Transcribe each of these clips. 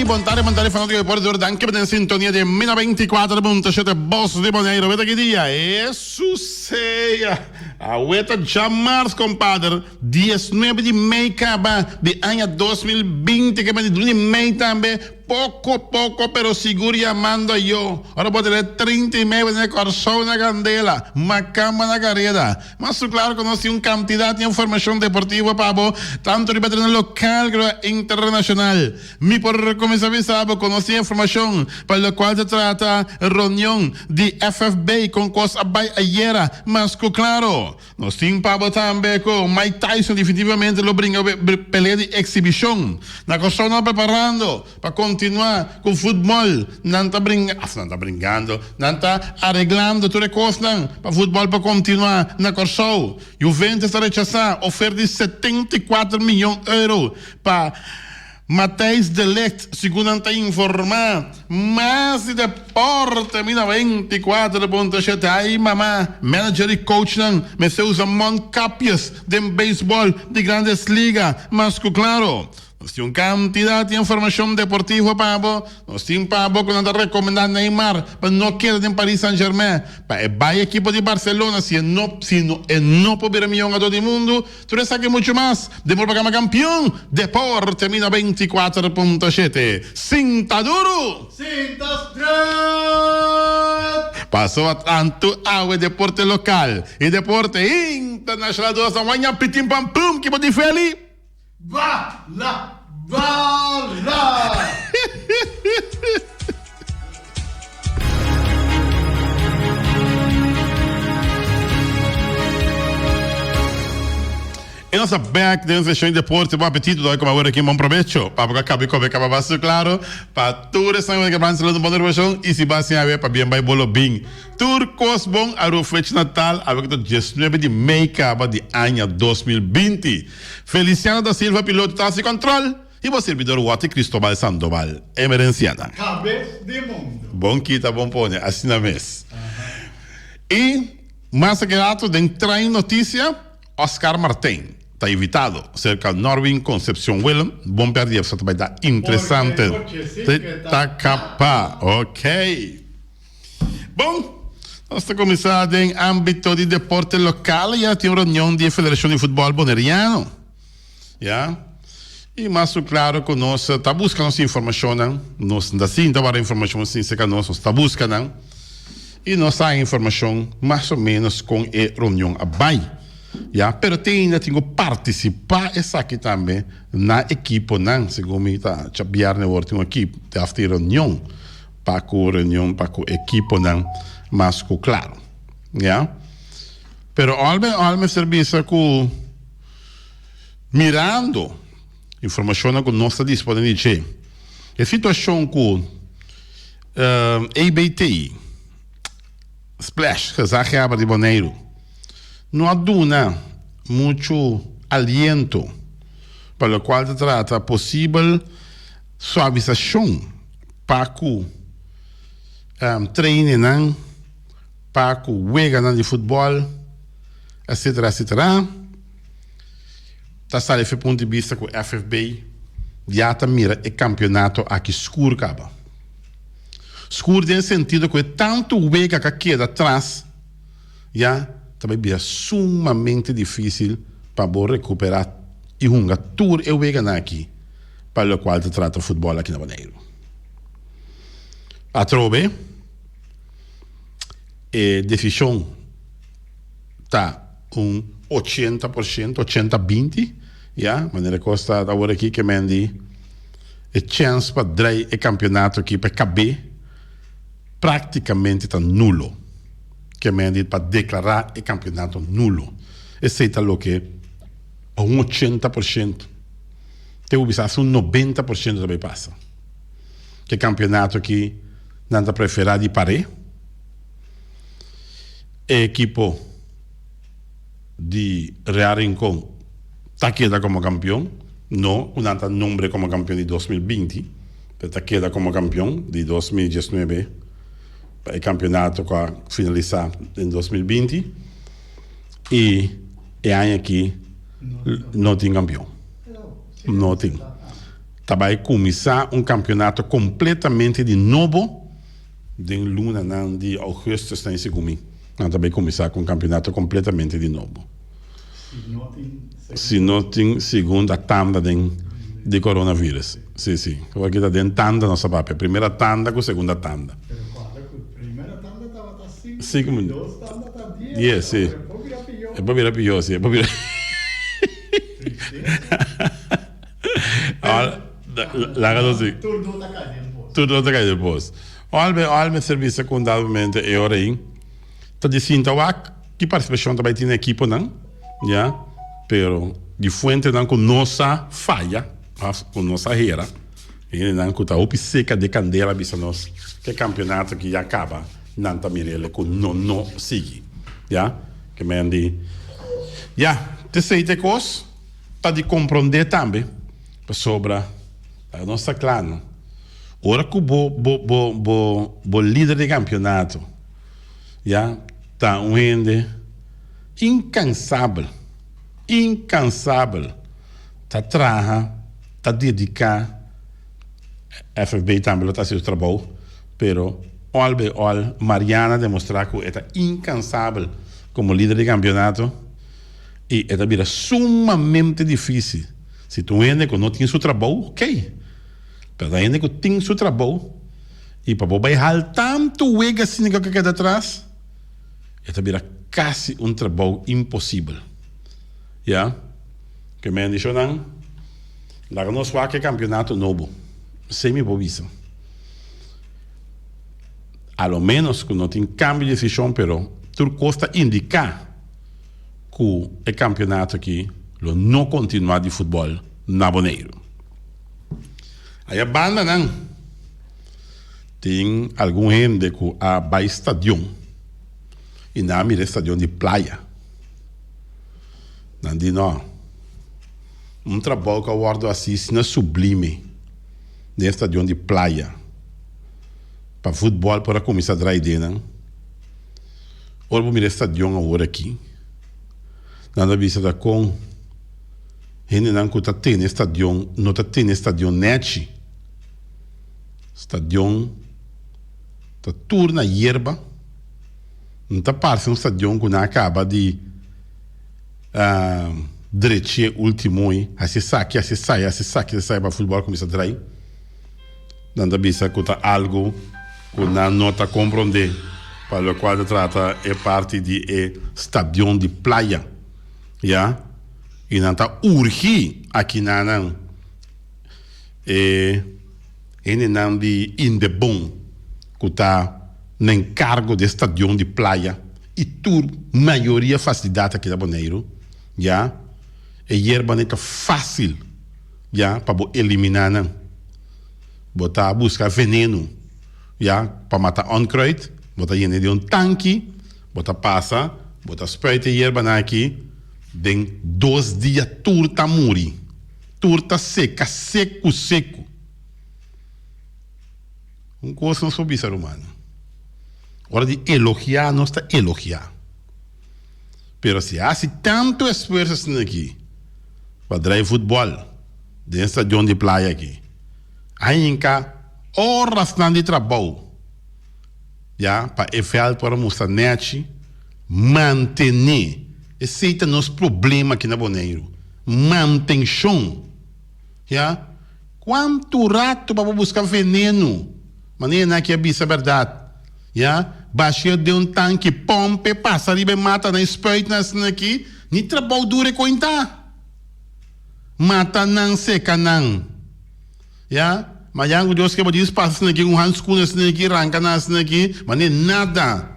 tardi, bon tardi, bon tardi fanatico di deporte dor danki pa den sintonia di Mega 24.7 Bos di Boneiru. Weta ki dia? Hesus sea! Awe ta djamars compadre, 19 di mei caba di aña 2020 ke mende di mei tambe. Poko poko pero sigur yamando ayo. Ora bo tene 39 den e Kòrsou na kandela, makamba na kareda. Mas su klaro ku nos tin un kantidat di informashon deportivo pa bo, tantu riba tereno lokal ku riba internashonal. Mi por kuminsá bisa bo ku nos tin informashon pa lokual ta trata reunion di FFB kon kos a bai ayera. Mas ku klaro. Nos tin pa bo tambe ku Mike Tyson definitivamente lo bringa pelea di eksibishon. Na Kòrsou nan ta preparando pa kontinuá ku futbòl. Nan ta bringa, af nan ta bringando, nan ta areglando tur e kosnan pa futbòl por kontinuá na Kòrsou. Juventus ta rechasá oferta di 74 miyon euro pa Matthijs de Ligt, segun nan ta informá. Mas di deporte mi 94.7 Ay mama, manager y coachnan mester usa mondkapjes den beisbòl di Grandes Liga, mas ku klaro. Nos tin un kantidat di informashon deportivo pa bo. Nos tin pa bo ku nan ta rekomendá Neymar pa no keda den Paris Saint-Germain, pa e bai ekipo di Barcelona si e no si no e no por bira mihó hungadó di mundu. Tur esaki y mucho mas den bo programa Campeon Deporte mi 94.7. Sinta duro! Sinta stret! Paso tanto awe deporte local y deporte internacional dos a waña pitin pam pum ki bo di Feli? Bala! Bala! E nos ta back den seshon di deporte. Bon apetito dor como awor aki bon probecho. Pa bo ka kabi come kaba basu claro. Pa tur esnan ku ta saludo bon informashon y si ba sin awe pa bien bai bolo bin. Tur kos bon Aruba fecha natal awe ku ta 19 di mei kaba di aña 2020. Feliciano da Silva piloto ta hasi control y bo sirbidor Watty Cristobal Sandoval emerencianan. Kabes di mundo. Bon kita bon pone asina mes. Y mas aki rato den Train Noticia Oscar Martin ta invitado cerca Norwin Concepcion Willem bon perdi episode ta bay ta interesante. Porque Ta capa ok. Bon, nos ta kuminsá den ámbito di deporte lokal. Ya tin un reunion di e Federashon di Futbòl Boneriano. Ya. I mas ku klaro ku nos ta buska nos informashonnan. Nos no ta sinta warda informashon sin serka nos, nos ta buska nan. I nos ta haña informashon mas o ménos kon e reunion a bai. Ya, pero te ainda tin ku partisipá esaki tambe na ekiponan. Segun mi ta djabièrnè awor tin un ekip, òf tin reunion. Pa ku reunion pa ku ekiponan mas ku klaro. Ya. Pero al bij al mester bisa ku mirando informashonnan ku nos ta dispone di dje, e situashon ku EBT, Splash, Gezaghebber di Boneiru, no a duna muchu aliento pa lokual ta trata posibel suavisashon pa ku trainingnan, pa ku weganan di futbòl, etcetera, etcetera. Ta sali efe punto di bista ku FFB ya ta mira e kampionato aki skur kaba. Skur den sentido ku e tantu wega ka keda tras ya ta bai bira sumamente difisil pa bo rekupera i hunga tur e weganan aki. pa lokual ta trata futbòl aki na Boneiru. Atrobe e desishon ta un 80%, 80-20, ya, manera kos ta awor aki ke men di e chèns pa drei e kampionato aki pa e kab'é praktikamente ta nulo. Ke men di pa deklará e kampionato nulo. Esei ta loke un 80%. Te bo bisa hasta un 90% ta bay pasa. Ke campeonato aki nan ta prefera di pare. E ekipo di Real Rincon ta keda como campeon, no cu nan ta nombre como campeon di 2020, pero ta keda como campeon di 2019 pa e campeonato cu a finalisa den 2020 y e aña aki no tin campeon. No tin. Ta bai kuminsá un kampionato kompletamente di nobo den lunanan di ougùstùs nan segun mi. Nan ta bai kuminsá ku un kampionato kompletamente di nobo. Si no tin segunda tanda den di coronavirus. Si, si. Awor aki ta den tanda nos ta papia. Primera tanda ku segunda tanda. Pero cuadra cu primera tanda tabata cinco, Cinco y dos tanda ta dies. Dies, si. E por bira pió. E por bira pió, si. E por bira. Tristeza. Awor, laga nos di. Tur dos ta cai den pos. Tur dos ta cai den pos. Ol me, ol mester bisa cu un dado momento e ora ei ta di sinta wak ki participacion ta bay tin na ekiponan, ya, pero di fuentenan cu no sa faya of cu no sa hera, hendenan cu ta hopi seca di candela bisa nos cu e campeonato aki ya caba, nan ta mirele cu no no sigui, ya, ke men di, ya, t'esey t'e cos. Ta di komprondé tambe, pasobra laga nos ta kla no, ora ku bo bo bo bo bo lider di kampionato ya ta un hende inkansabel, inkansabel, ta traha, ta dediká, FFB tambe lo ta hasi su trabou, pero òl bei òl Mariana a demostrá ku e ta inkansabel komo lider di kampionato. I e ta bira sumamente difísil. Si ta un hende ku no tin su trabou, okey. Pero ta hende ku tin su trabou i pa bo bai hal tantu wega asina ku a keda atras, e ta bira kasi un trabou imposibel. Ya. Ke men di shownan, laga nos wak e kampionato nobo. Esei mi por bisa. A lo ménos ku no tin kambio di desishon, pero tur kos ta indiká. ku e kampionato aki lo no kontinuá di futbòl na Boneiru. Aya bandanan tin algun hende ku a bai stadion i nan a mira e stadion di Playa. Nan di no, un trabou ku a wòrdu hasi asina sublime den e stadion di Playa pa futbòl por a kuminsá drai den nan. Ora bo mira e stadion awor aki, nan ta bisa ta kon hendenan ku ta tene e stadion no ta tene e stadion nèchi. Stadion ta tur na yerba, no ta parse un stadion ku nan a kaba di drech'é ultimo ei, hasi esaki, hasi esai, hasi esaki, hasi esai pa futbòl kuminsá drai. Nan ta bisa ku ta algu ku nan no ta komprondé pa lokual ta trata e parti di e stadion di Playa, ya, i nan ta urgi akinanan e hendenan di Indebon ku ta na enkargo di e stadion di Playa i tur mayoria fasilidat aki na Boneiru, ya, e yerbanan ta fásil. Ya pa bo eliminá nan. Bo ta buska venenu ya pa mata onkruid, bo ta yena di un tanki, bo ta pasa, bo ta spuit e yerbanan aki, den dos dia tur ta muri, tur ta seka seku seku. Un kos nos por bisa rumannan, ora di elogiá nos ta elogiá, pero si hasi tantu esfuerso asina aki, pa drai futbòl den e stadion di playa aki. A hinka orasnan di trabou ya pa e vèlt por a mustra nèchi, mantené. Esei ta nos problema aki na Boneiru, mantenshon ya. Kuantu ratu pa bo buska venenu? Manera nan aki a bisa bèrdat ya. Bashia den un tanki, pòmpe pasa riba e matanan i spuit nan asina aki, ni trabou duru e kointa. Mata nan, seka nan. Ya, mañan ku Dios ke bo dies pasa asina aki, un handskun asina aki, ranka nan asina aki, ma ni nada.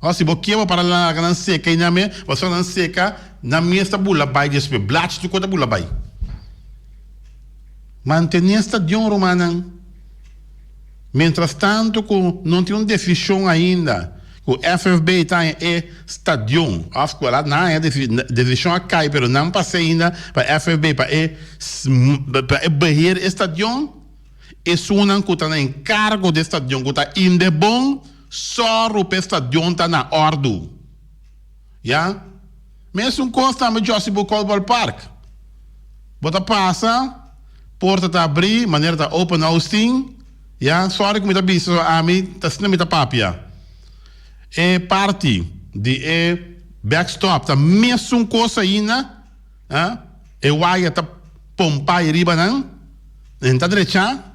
Ora si bo ke bo para laga nan seka i nan me, pasobra nan seka, nan mes ta bula bai despues, blachi tur kos ta bula bai. Mantené stadion, rumannan. Mientras tanto cu no tin un decision ainda cu FFB ta haña e stadion of cu nan haña decision a cay pero nan pasa ainda pa FFB pa e pa e beheer e stadion, esunnan cu ta na encargo di e stadion cu ta Indebon sòru pa e stadion ta na ordu. Ya. Mesun cos tambe Jossy Bukol Ballpark. Bo ta pasa. Porta ta abrí, manera ta open house tin, ya, sorry ku mi ta bisa so ami ta asina mi ta papia. E parti di e backstop ta mesun kos ainda, ah, e waya ta pompa ei riba nan, nan ta drechá.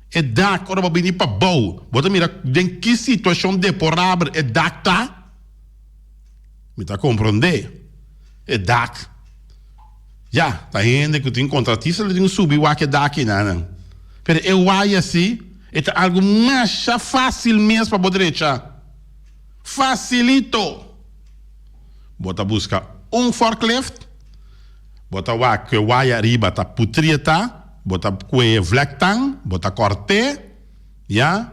E dak ora bo bini pabou, bo ta mira den ki situashon deporabel e dak ta. Mi ta komprondé e dak. Ya, ta hende ku tin kontratista lo tin ku subi wak e dak einan. Pero e waya si, e ta algu masha fásil mes pa bo drecha. Fasilito! Bo ta buska un forklift, bo ta wak ku e waya ariba ta putrie ta, bo ta kue e vlektan, bo ta kòrt'é, ya.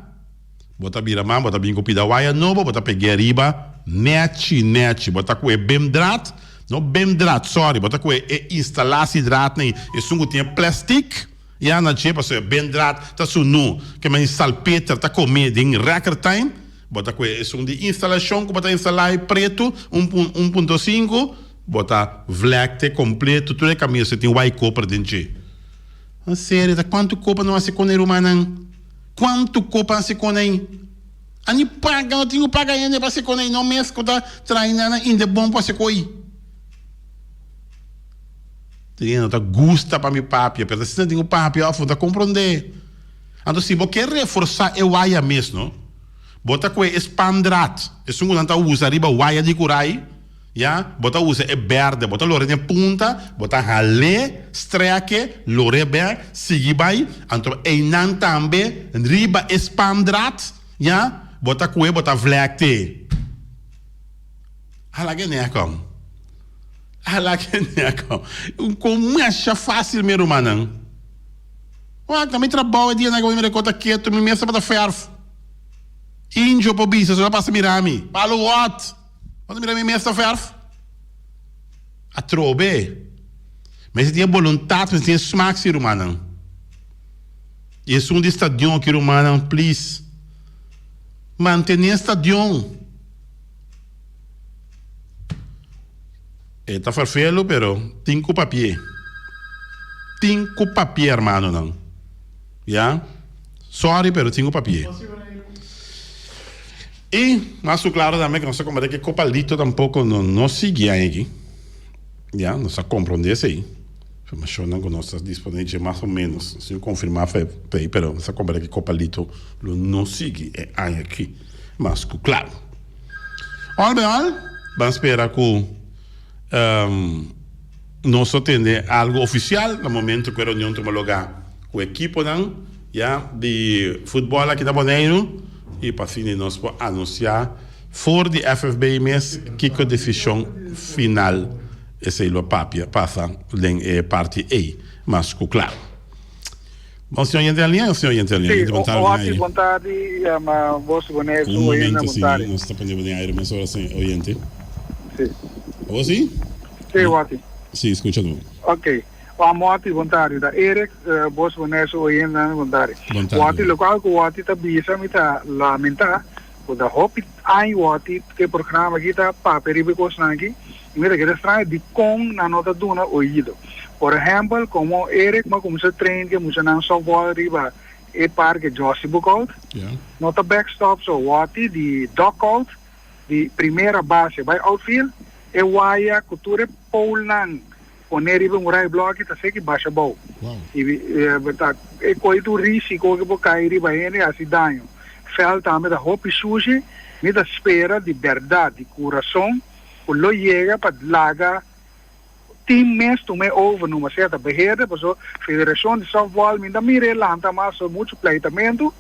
Bo ta bira man, bo ta bin ku pida waya nobo, bo ta peg'é ariba nèchi nèchi. Bo ta kue bemdraad, no bemdraad, sorry, bo ta kue e installatiedraadnan ei, esun ku tin e plèstik ya na dje, pasobra e bemdraad ta sunu ke men salpeter ta kome den record time. Bo ta kue esun di instalashon ku bo ta instalá e pretu, un un punto sinku, bo ta vlèkte kompleto tur e kaminda si tin waya koper den dje. En serio, ta kuantu koper nan hasi kone rumannan? Cuanto cu pa haci con ei? A ni paga, no tin cu paga hende pa haci con ei, no mes cu ta traha nan in de bon pa haci cu ei. Tin hende no ta gusta pa mi papia, pero asina tin cu papia of no ta comprende. Anto si bo kier reforsa e waya mes no, bo ta coge e spandraad, esun cu nan ta usa riba waya di curai, Ya, bo ta usa e berde, bo ta lora den punta, bo ta hal'é, strek'e, lor'é bek, sigui bai, anto einan tambe riba e spandraad, ya, bo ta kue, bo ta vlekte. Hala ke nèkon. Hala ke nèkon. Un kon masha fásil mi rumannan. Wak, ta mi trabou e dianan ku mi rekota ketu, mi mes tabata fèrf. Injo por bisa, so ta pasa mira mi. Palo wòt! Bo ta mira mi mes ta verf? Atrobe. Mester tin e boluntat, mester tin e smak si rumannan. I esun di stadion aki rumannan, please. Mantene stadion. E ta ferfelu pero tin ku papié. Tin ku papié hermanonan. Ya. Sorry pero tin ku papié. I mas ku klaro tambe ku nos ta komprende ke Copalito tampoko no no sigui aña aki. Ya, nos ta komprende esei. Informashonnan ku nos ta dispone dje mas o menos, nos tin ku konfirmá fe p'ei, pero nos ta komprende ke Copalito lo no sigui e aña aki, mas ku klaro. Al bij al, ban spera ku nos lo tende algu ofisial na momento ku e reunion tuma lugá ku ekiponan. Ya di futbòl aki na Boneiru i pa asina nos por anunsiá for di FFB mes kiko desishon final esei lo papia pasa den e parti ei mas ku kla. Bon señor oyente alia o señor oyente alia? Sí, hopi bon tardi yama bos Boneiru Un momento si nos ta pone bo den aire mesora señor oyente. Sí. Abo si? Sí, hopi. Sí, skucha no. Ok. Juan Moti, bon tardi. Ta Eric, bos Boneso oyentenan, bon tardi. Bon tardi. Wati, lokual ku Wati ta bisa mi ta lamentá ku ta hopi aña Wati ku e programa aki ta papia riba e kosnan aki i mi ta keda straño dikon nan no ta duna oido. Por ehèmpel, komo Eric mi a kuminsá train ku e muchanan sòftbòl riba e parke Jossy Boekhoudt, no ta backstop so Wati di dugout di primera base bai outfield e waya ku tur e polenan Pone riba un rai bloki ta seki basha bou. I ta e koi tur risiko ku por kai riba hende i hasi daño. Vèlt tambe ta hopi sushi. Mi ta spera di bèrdat, di kurason, ku lo yega pa laga tim mes tuma e over numa sea ta beheerder paso federashon di sòftbòl mi ta mira e lanta mas so muchu pleitamentu.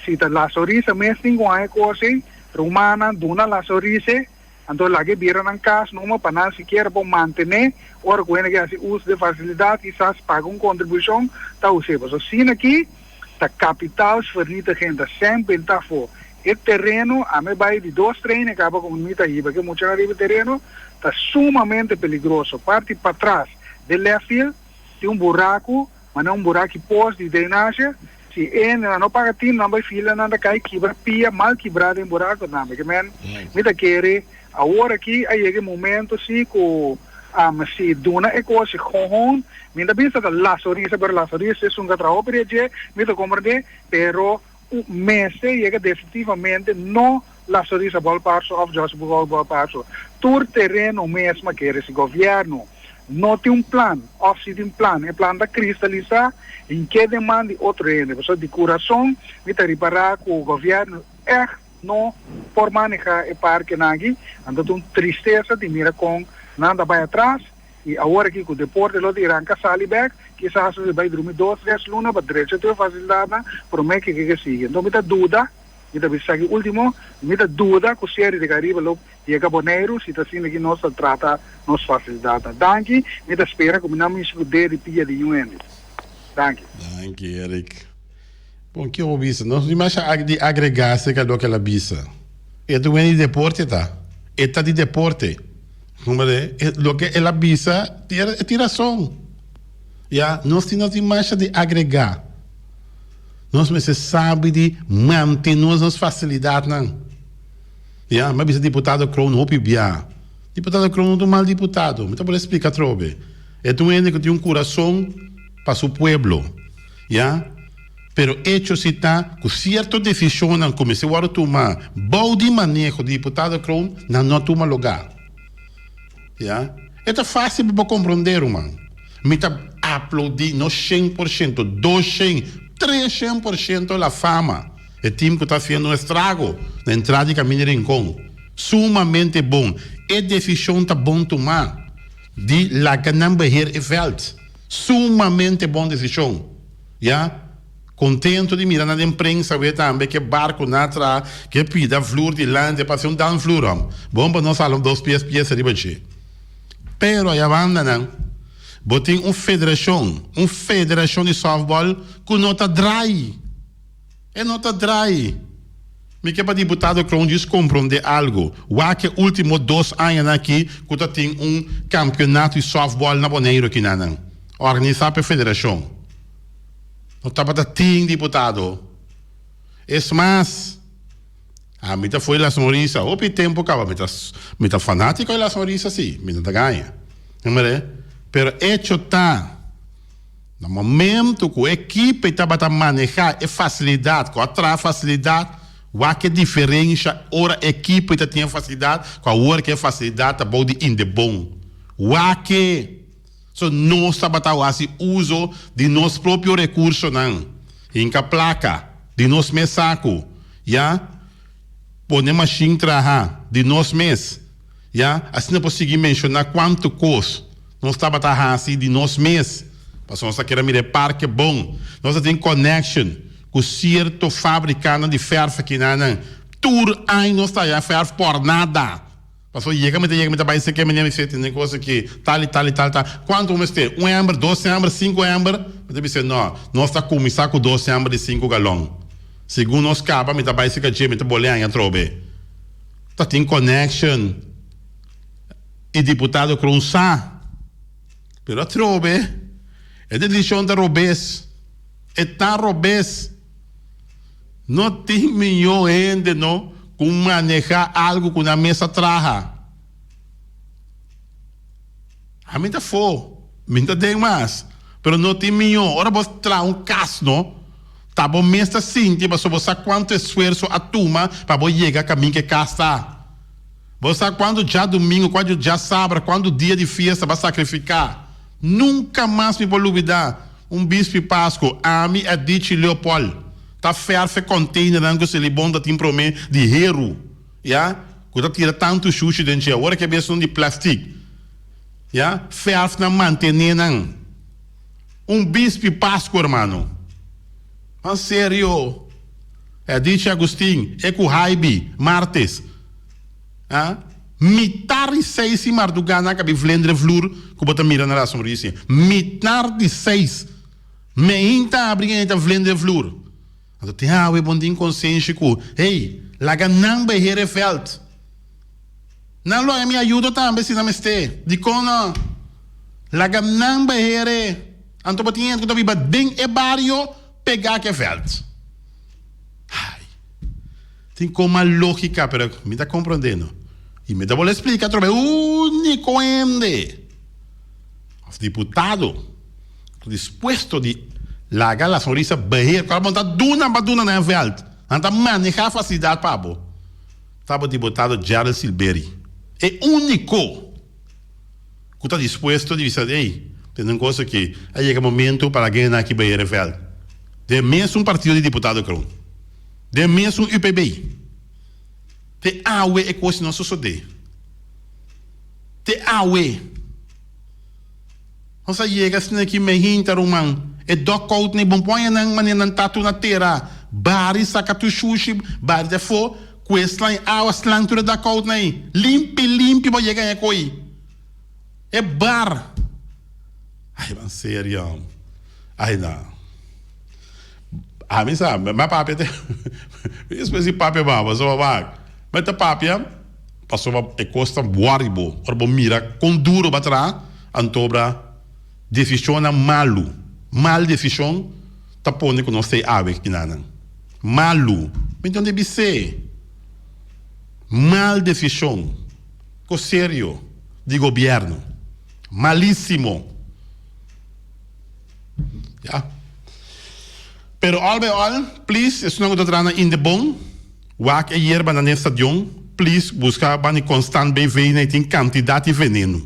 Si ta La Sonrisa mes tin ku haña kos ei, rumannan duna La Sonrisa. Anto laga e bira nan kas numa pa nan sikiera por mantené ora ku hende ke hasi uso di e fasilidat kisas paga un kontribushon ta us'é. Pasobra asina aki ta kapitaalsvernietiging, ta sèn benta afó. E tereno, ami bai di dos treinen kaba ku mi ta hiba ke muchanan riba e tereno, ta sumamente peligroso. Parti patras den left field tin un buraku. Manda un buraki pos di drenaje, si e nan no paga tin nan bai fila nan ta kai kibra pia mal kibra den buraco tambe ke men mi ta kere awor aki a yega e momento si ku. Si duna e kos gewoon, mi ta bisa ta La Sonrisa, pero La Sonrisa esun ta traha hopi di dje, mi ta komprendé, pero mester yega definitivamente no La Sonrisa Ballpark so of Joshua Bugol Ballpark so. Tur tereno mes ma kere si gobièrnu no tin un plan of si tin plan e plan ta kristalisá hink'é den man di otro hende. Pasobra di kurason mi ta ripará ku gobièrnu ègt no por maneha e parkenan aki, anto ta un tristesa di mira kon nan ta bai atras y awor aki ku deporte lo di ranka sali bek, kisas lo di bai drumi dos tres luna pa drecha tur e fasilidatnan prome ke ke sigui. Anto mi ta duda, mi ta bisa esaki ultimo, mi ta duda ku Serie di Caribe lo yega Boneiru si ta asina ki nos ta trata nos fasilidatnan. Danki, mi ta spera ku mi no a mishi ku ded di pia di niun hende. Danki. Danki Eric. Bon, kiko bo bisa? Nos no masha di agregá acerca loke el a bisa. E ta un di deporte ta. E ta di deporte. Comprende? E loke el a bisa, e tin rason. Ya, nos tin no tin masha di agregá. Nos mester sabi di mantene nos facilidadnan. Ya, mi a bisa diputado Kroon hopi bia. Diputado Kroon no ta un mal diputado. Mi ta por explica atrobe. E ta un hende cu tin un curason pa su pueblo. Ya, pero echo si ta cu cierto decisionnan cu mester wordo tuma bou di maneho di diputado Kroon, nan no a tuma lugar. Ya, e ta facil pa bo comprende ruman. Mi ta aplaudi no 100%, 200, 300% La Fama, e team cu ta haciendo un estrago na entrada di Caminda Rincon. Sumamente bon. E decision ta bon tuma di laga nan beheer e veld. Sumamente bon desishon. Ya. Contento di mira nan den prensa awe tambe ke barco nan a traha ke pida vloer dilanti pa haci un danvloer hom. Bon pa nos hala un dos pies pies riba dje. Pero aya banda nan bo tin un federacion, un federacion di softball cu no ta draai. E no ta draai. Mi ke pa diputado Kroon djis komprondé algu. Wak e último dos añanan aki ku ta tin un kampionato di sòftbòl na Boneiru akinanan, organisá pa e federashon. No tabata tin diputado. Es mas, ami ta fo'i La Sonrisa hopi tempu kaba. Mi ta mi ta fanátiko di La Sonrisa sí, mi no ta gaña. Pero echo ta. Na momento ku e ekipo ei tabata manehá e fasilidat, ku a traha fasilidat, wak e diferensha ora e ekipo ei ta tin e fasilidat ku awor ku e fasilidat ta bou di Indebon. Wak e! So nos tabata hasi uso di nos propio rekursonan, hinka plaka di nos mes saku, ya, pone mashin traha di nos mes. Ya, asina por sigui menshoná kuantu kos nos tabata hasi di nos mes, pasobra nos ta kere mira e parke bon. Nos ta tin connection ku sierto fabrikanan di fèrf akinanan. Tur aña nos ta haya fèrf por nada. Pasobra yega mi ta yega mi ta bai seke mi mester tene kos aki, tal i tal i tal i tal. Kuantu bo mester? Un ember, dos ember, sinku ember? Mi ta bisa no, nos ta kuminsá ku dos ember di sinku galòn. Segun nos kaba mi ta bai seka dje mi ta bole aña atrobe. Ta tin connection y diputado Kroon sa. Pero atrobe e decision ta robes. E ta robes. No tin miyo hende no cu maneha algo cu nan mes a traha. Ami ta fo, mi ta den mas, pero no tin miyo. Ora bo traha un cas no, ta bo mes ta sinti pasobra bo sa cuanto esfuerso a tuma pa bo yega camin cu e cas ta. Bo sa cuanto djadumingo, cuanto djasabra, cuanto dia di fiesta bo a sacrifica. Nunca mas mi por lubida un bispi Pasco, ami a dichi Leopold ta ferf e containernan cu Selibon ta tin prome di heru, ya, cu ta tira tanto shushi den dje. Awor ke bes un di plastic. Ya, ferf nan mantene nan. Un bispi Pascu, hermano. Ban serio. E dichi Agustin, e cu Haibi, martes. Ah, mitar di seis di marduga nan a cabi vlendre vloer cu bo ta mira na La Sonrisa. Mitar di seis. Meinta abri en ta vlendre vloer. Anto tin awe bon tin consenshi cu, hey, laga nan beheer e veld. Nan lo haña mi ayudo tambe si nan mester. Dikon no? Laga nan behere. Anto bo tin hende ku ta biba den e bario pegá ku e vèlt. Ai. Tin kon mal lógika, pero mi ta komprondé no. I mi ta bolbe splika atrobe úniko hende. Of diputado ta dispuesto di laga La Sonrisa beheer ku bo ta duna bo duna na e veld. Nan ta maneha fasilidat pa bo. Ta bo diputado Gerald Silbery e uniko ku ta dispuesto di bisa ey tende un kos aki a yega momento pa laga hende aki beheer e veld. Den mesun partido di diputado Kroon. Den mesun UPB. Te awe e kos no a sosode. Te awe. Nos a yega asina aki mehinta ruman. E dòkout ni bon poña nan manera nan ta tur na tera. Bari saka tur shushi, bari ta afó, ku e slan awa slan tur e dòkout nan ei. Limpi limpi bo yega e koi. E bar. Ai ban serio. Ai na. Ami sa, mi a papia te despues di papia baba, pasobra wak, mi ta papia pasobra e kos ta wòri bo, ora bo mira kon duro bo a traha, antobra desishonnan malu, mal desishon ta pone ku nos ta e awe kinanan. Malu, mi no debe bis'é, mal desishon, kos serio di gobièrnu, malisimo. Ya. Pero all by all, please, esunnan ku ta traha na Indebon, wak e yerba nan den stadion, please buska bani Constant BV nan e tin kantidat di veneno.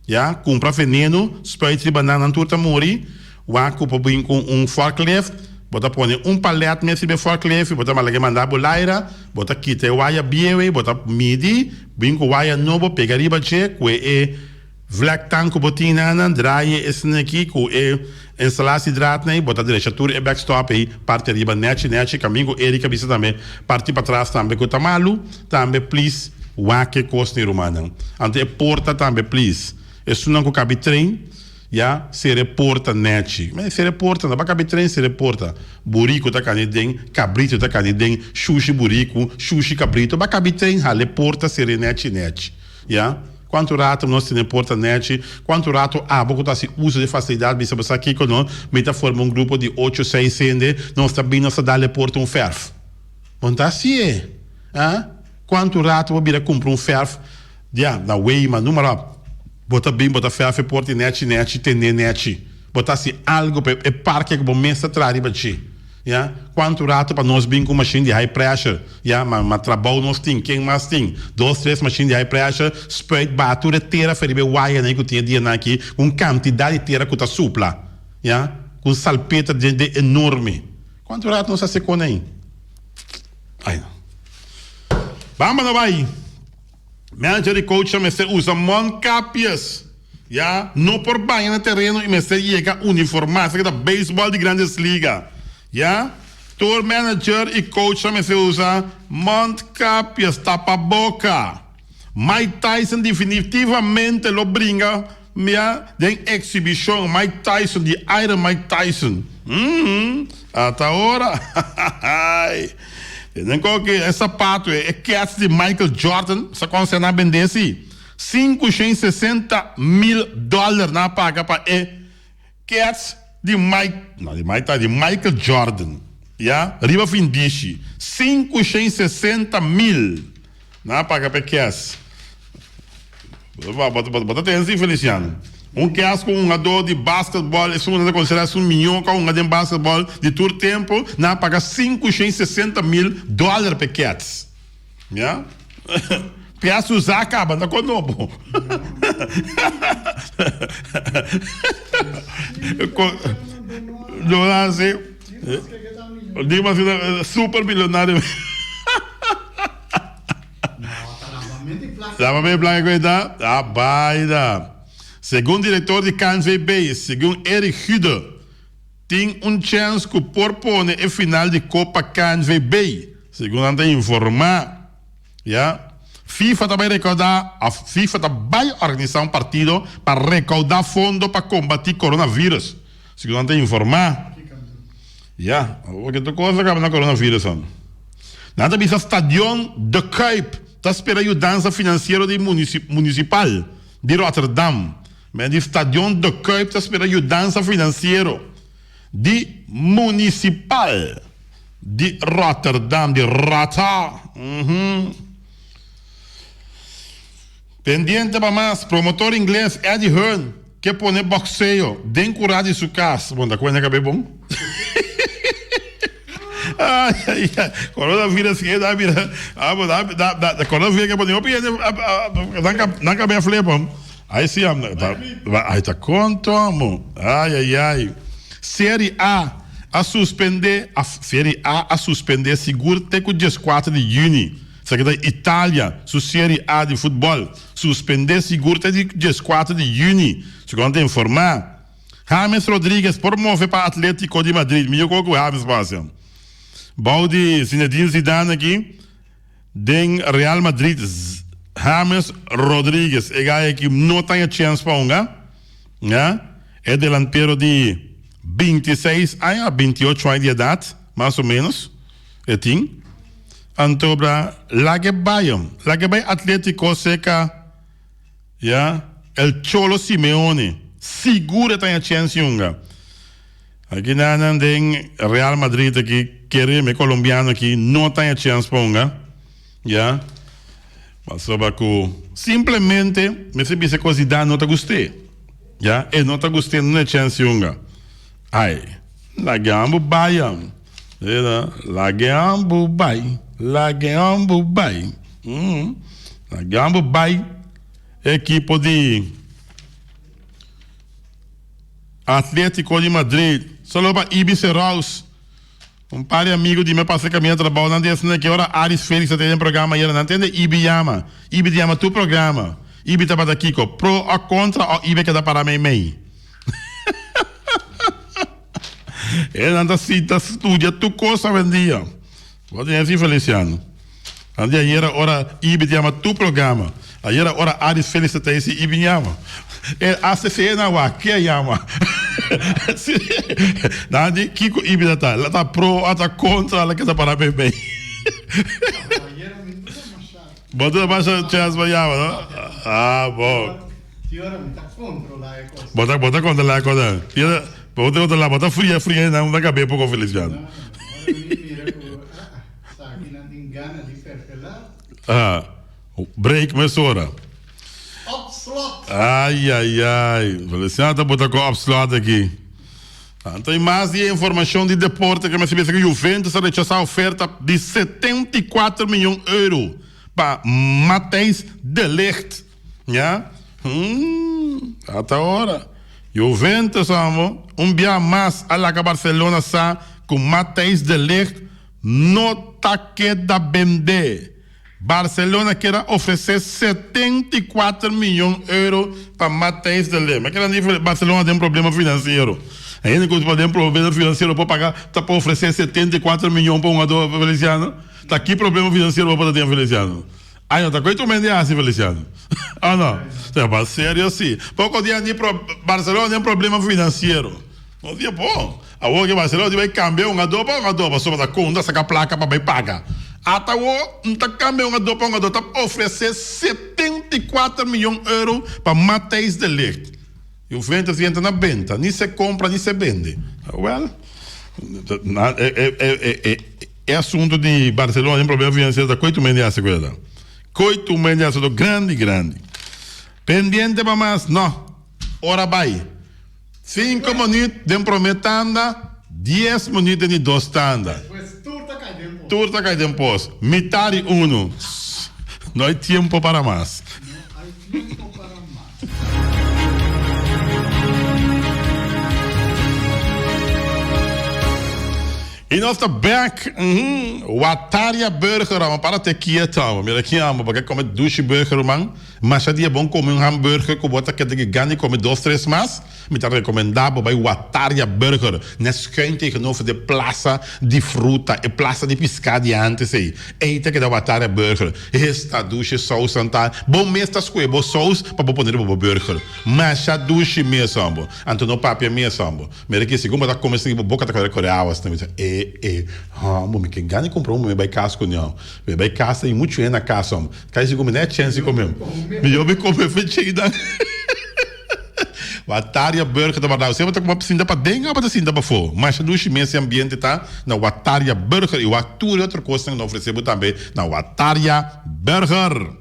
Ya, kumpra veneno, spuit riba nan, nan tur ta muri, wak ku por bin ku un forklift, bo ta pone un palet mes riba e forklift i bo ta manda ke manda bo laira, bo ta kita e waya bieu ei, bo ta midi, bin ku waya nobo pega riba dje ku e Vlek tan ku bo tin nan draai e sneki ku e instalatie draad nei bo ta drecha tur e backstop ei parti ariba nechi nechi kamin ku Eric a bisa tambe parti patras tambe ku ta malu tambe please wak e kos ni rumannan anto e porta tambe please esunnan ku kabi train ya sera e porta nechi men sera e porta no pa kabi train sera e porta buriku ta kani den kabritu ta kani den shushi buriku shushi kabritu ba kabi train hala e porta sera e nechi nechi ya. Kuantu rato nos tene porta nechi? Kuantu rato abo ku ta hasi uso di e fasilidat bisa bo sa kiko no? Mi ta forma un grupo di ocho seis hende, nos ta bin nos ta dal e porta un fèrf. Bo no ta hasié? Ah? Kuantu rato bo bira kumpra un fèrf? Ya, na Weima, numa ròp. Bo ta bin bo ta fèrf e porta i nechi nechi tene nechi. Bo ta hasi algu pa e parke ku bo mes ta traha riba dje. Ya, cuanto rato pa nos bin cu machine di high pressure, ya, ma ma trabou nos tin, ken mas tin? Dos, tres machine di high pressure, spuit baha tur e tera fe riba e wayanan cu tin e dianan aki, cu un cantidad di tera cu ta supla, ya, cu un salpeter den den enorme. Cuanto rato nos a haci con ey? Ay no. Bamba no bay. Manager y coachnan mester usa mondkapjes, ya, no por baña na tereno y mester yega uniforma, esaki ta baseball di Grandes Liga, ya. Tur manager y coachnan mester usa mondkapjes, tapaboka. Mike Tyson definitivamente lo bringa, ya, den exhibicion, Mike Tyson, di Iron Mike Tyson. Uhm, ata ora. Tenen ku ke e sapato e kets di Michael Jordan sa kon sena bende si. 560 mil dollar nan a paga pa e kets di Mike, no di Mike ta di Michael Jordan. Ya, riba findishi. 560 mil nan a paga pa e kets. Bo ta tene si Feliciano. Un kes ku un hungadó di basketbòl, esun ku nan ta konsiderá esun mihó ku a hunga den basketbòl di tur tempu, nan a paga 560 mil dòler pa e kets. Ya. Pias usá kaba ta kono bo. No hasi. Dimas ke ta super milonario. Lavamento di placa cu ta? A baida. Segun director di KNVB, segun Eric Gude, tin un chens cu por pone e final di Copa KNVB, segun nan ta informa. Ya. FIFA ta bay recauda, of FIFA ta bay organisa un partido pa recauda fondo pa combati coronavirus, segun nan ta informa. Ya, awor tur cos a caba na coronavirus. Nan ta bisa Stadion De Kuip ta spera yudansa finansiero di munisipal di Rotterdam. Men di Stadion De Kuip ta spera yudansa finansiero di munisipal di Rotterdam, di Rota. Pendiente pa mas, promotor ingles Eddie Hearn. Ke pone boxeo den kura di su kas. Bon ta kuenta kabe bon. Ay ay ay coronavirus ke da bira abo da da da coronavirus ke pone hopi hende nan ka nan kabe a flepa. Ay si am ta ay ta konto amo. Ay ay ay Serie A a suspende a Serie A a suspende sigur te ku dieskuater di yüni. Esaki ta Italia su Serie A di futbòl. Suspendé sigur te di dieskuater di yüni, segun ta informá. James Rodriguez por move pa Atletico di Madrid. Mi yo koe ku James pasa. Bou di Zinedine Zidane aki den Real Madrid James Rodriguez e gai aki no taña chèns pa hunga. Ya, e delantero di bintiseis aña a bintiocho aña di edat mas o ménos e tin. Anto bra lag'e bai hom. Lag'e bai Atletico seca ya el Cholo Simeone. Sigur e ta haña chens yunga. Aki nan den Real Madrid aki kere mi colombiano aki no ta haña chens pa hunga ya. Pasobra cu simplemente mester bisa cu Zidane no ta gust'e ya. E no ta gust'e no ta haña chens yunga. Ai, lag'e ambo bai hom. Lag'e ambo bai, lag'e ambo bai. Lag'e ambo bai ekipo di Atletico di Madrid. Solo pa Ibi Serraus. Un par di amigo di mi a pasa caminda trabao nan di asina ki ora Aris Felix a tene programa ayera nan tende Ibi yama. Ibi ta yama tur programa. Ibi tabata kiko? Pro o contra o Ibi a keda para mei mei? E nan ta sinta studia tur cos awendia. Bo tin esi Feliciano. Nan di ayera ora Ibi ta yama tur programa. Ayera ora Aris Felix ta esi Ibi yama. E hasta si e na wak ke a yama. Nan di kiko Ibi ta ta. La ta pro o ta contra la keda para bei bei. Bo ta masha chance pa yama no? Ah bon. Bo ta bo ta controla e cos. Bo ta controla bo ta fria fria nan ta cabe poco Feliciano. Ah break mesora. Ay ay ay Feliciano ta bota cu op slot aki. Anto y mas di e informacion di deporte ke mester bisa ku Juventus a rechasa oferta di 74 miyon euro pa Matthijs de Ligt. Ya? Hmm, ata ora. Juventus amo un bia mas a laga Barcelona sa ku Matthijs de Ligt no ta keda bende. Barcelona kier a ofresé 74 miyon euro pa Matthijs de Ligt. Ma keda di Barcelona den problema finansiero. Hende ku ta den problema finansiero por paga ta por ofresé 74 miyon pa un hungador Feliciano? Ta ki problema finansiero bo por ta den Feliciano? Ay no ta koe tur mende hasi Feliciano. Oh no? Ta ba serio si. Poko dia di Barcelona den problema finansiero. No dia bon. Awor ke Barcelona tin bai kambia un hungador pa un hungador pasobra ta konta saka plaka pa bai paga. Ata awor no ta kambia un hungador pa un hungador ta ofresé 74 miyon euro pa Matthijs de Ligt. Juventus yenta na benta, ni se kompra ni se bende. Wèl, e asunto di Barcelona den problema finansiero ta koe tur mende hasi ku esaki. Koe tur mende hasi grandi grandi. Pendiente pa mas? No. Ora bai. Cinco minuut den prome tanda, dies minuut den di dos tanda. Despues tur ta kai den pos. Tur ta kai den pos. Mitar di uno. No hay tiempo para mas. No hay tiempo para mas. Y nos ta back. Wataria Burger, amo para te kieto amo. Mira aki amo, bo ke come dushi burger ruman. Masha dia bon come un hamburger cu bo ta keda ki gana di come dos tres mas, mi ta recomenda bo bay Wataria Burger, net schuin tegenover de plaza di fruta, e plaza di pisca di antes ey. Ey ta keda Wataria Burger. Esta dushi sausnan ta, bo mes ta scohe bo saus pa bo pone riba bo burger. Masha dushi mes hombo. Anto no papia mes hombo. Mira ki segun bo ta come esaki bo boca ta kore kore awa asina. Mi ta e e hombo mi ke gana di cumpra un mi bay cas cu ño. Mi bay cas ta mucho hende na cas hombo. Kai si ku mi no e chens di come. Mi yo mi come fechida. Wataria Burger ta bardad. Bo ta kuma sinta paden o bo ta sinta pafó? Masha dushi mes e ambiente ta na Wataria Burger i wak tur e otro kosnan ku nan ofresé bo tambe na Wataria Burger.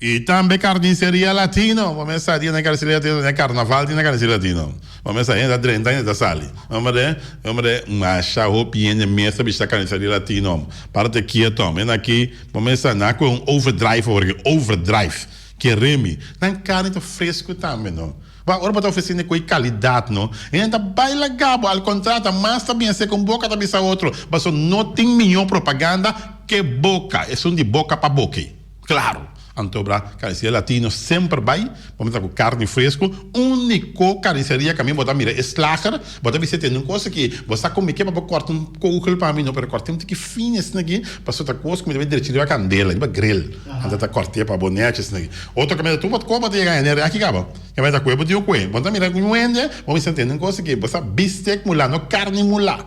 I tambe Carniceria Latino. Bo mes sa dia na Carniceria Latino na carnaval tin na Carniceria Latino. Bo mes sa hende ta drenta hende ta sali. Hombre, hombre, masha hopi hende mes ta bishita Carniceria Latino. Parate kieto. Men aki bo mes sa nan a kohe un overdrive awor aki, overdrive. Keremi. Nan carni ta fresco tambe no. Bo ora bo ta ofrece hende koe calidad no. Hende ta bai laga bo, al contrario ta mas ta bien seca un boca ta bisa otro. Pasobra no tin miho propaganda ke boca, esun di boca pa boke. Claro! Anto bra Carniceria Latino semper bai, bo mester ku carni fresco, unico carniceria caminda bo ta mira e slager, bo ta bisa tende un cos aki, bo sa con mi ke pa bo corta un kogel pa mi no, pero corta un tiki fini asina aki, pasobra ta cos cu mi ta bay drechi riba candela, riba grill, anto ta corte pa bo nechi asina aki. Otro caminda tur bo ta bo ta yega hende aki caba, caminda ta cue bo tin un cue, bo ta mira un hende, bo bisa tende un cos aki, bo sa bistec mula, no carni mula,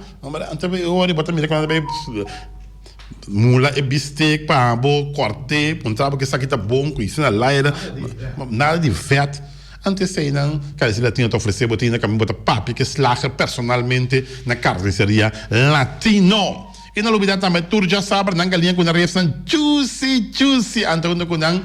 anto e ora bo ta mira cu nan ta bay. Mula e bistek pa bo kort'é, puntra bo ke esaki ta bon ku hisa na laira, nada di vèt. Anto eseinan Carniceria Latino ta ofresé bo tin na kaminda bo ta papia ku e slager personalmente na Carniceria Latino. I no lubidá tambe tur djasabra nan galiña ku nan refnan juicy juicy anto huntu ku nan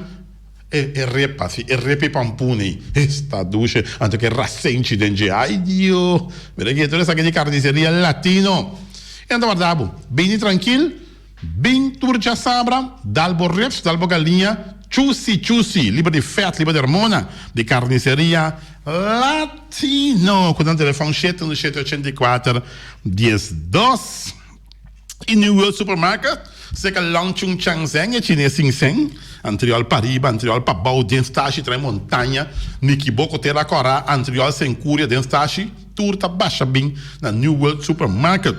e e repa si e repa e pampuna ei esta dushe anto ku e rasenchi den dje ai Dio mira ke tur esaki di Carniceria Latino. E nan ta warda bo. Bini trankil, bin tur djasabra, dal bo ribs, dal bo galiña, chusi chusi, liber di fèt, liber di hormona, di Carniceria Latino, ku nan telefòn shete un shete 84 12. I New World Supermarket, serka Long Chung Chang Zeng, e chines sin sen, Antriol pariba, Antriol pabou, den stashi trae montaña, Nikiboko tera kòrá, Antriol Senkuria den stashi. Tur ta basha bin na New World Supermarket.